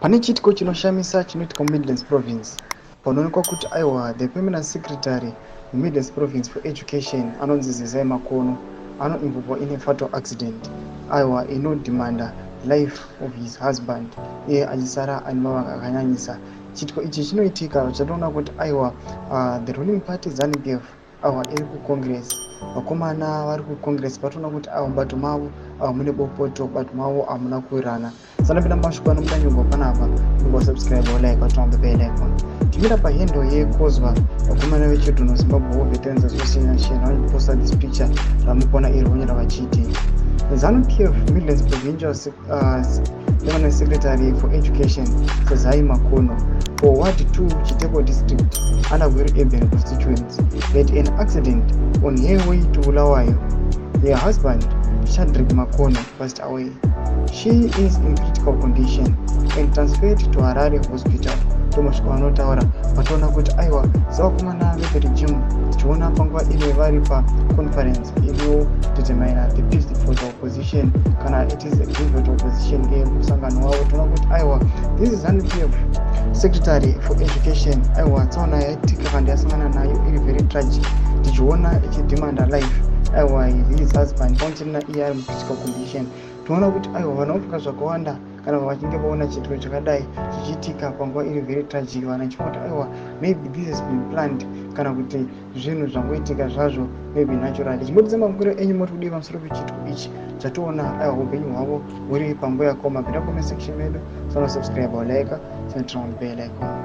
Pane chiitiko chinoshamisa chinoitika muMidlands Province panoonekwa kuti aiwa, the permanent secretary muMidlands Province for Education anonzi Zezai Makono anoinvolvwa in a fatal accident, aiwa, inodhimanda life of his husband, iye achisara ane mavanga akanyanyisa. Chiitiko ichi chinoitika chatoona kuti aiwa, the ruling party ZANU PF, aiwa, iri kucongress. Vakomana vari kucongress patoona kuti aiwa, mubato mavo aiwa mune bopoto, bato mavo hamuna kuwirana. Sanapinda mumashoko anobuda nyongwa panapa, subscribe, like, waturn the bell icon. Timira pahandle yekozwa vakomana veChildren of Zimbabwe War Veterans Association vanoposta this picture ramukuona iri, vonyora vachiti ZANU PF Midlands Provincial Permanent Secretary for Education Sezai Makono for Ward 2, Chitepo District, under Gweru Urban constituency, had an accident on her way to Bulawayo. Her husband Shadrick Makono passed away. She is in critical condition and transferred to Harare Hospital. Tomasvika vanotaura vatoona kuti aiwa, sevakomana veregime, tichiona panguva ino vari paconference inodetermina the best for the opposition, kana it is a good opposition yemusangano wavo. Toona kuti aiwa, this is ZANU PF secretary for education. Aiwa, tsaona yaitika kana yasangana nayo iri very tragic, tichiona ichidemanda life, aiwa, his husband pamwe chete naiye ari mucritical condition. Tinoona kuti aiwa, vanhu vanofunga zvakawanda kana vachinge vaona chiitiko chakadai chichiitika panguva iri very tragic. Vanhu vachifunga kuti aiwa, maybe this has been planned, kana kuti zvinhu zvangoitika zvazvo maybe naturally. Chimbotidza mafungiro enyu, moti kudii pamusoro pechiitiko ichi chatoona aiwa upenyu hwavo huri panguva yakoma? Pinda comment section medu, sanosubscribe, like, turn on bell icon.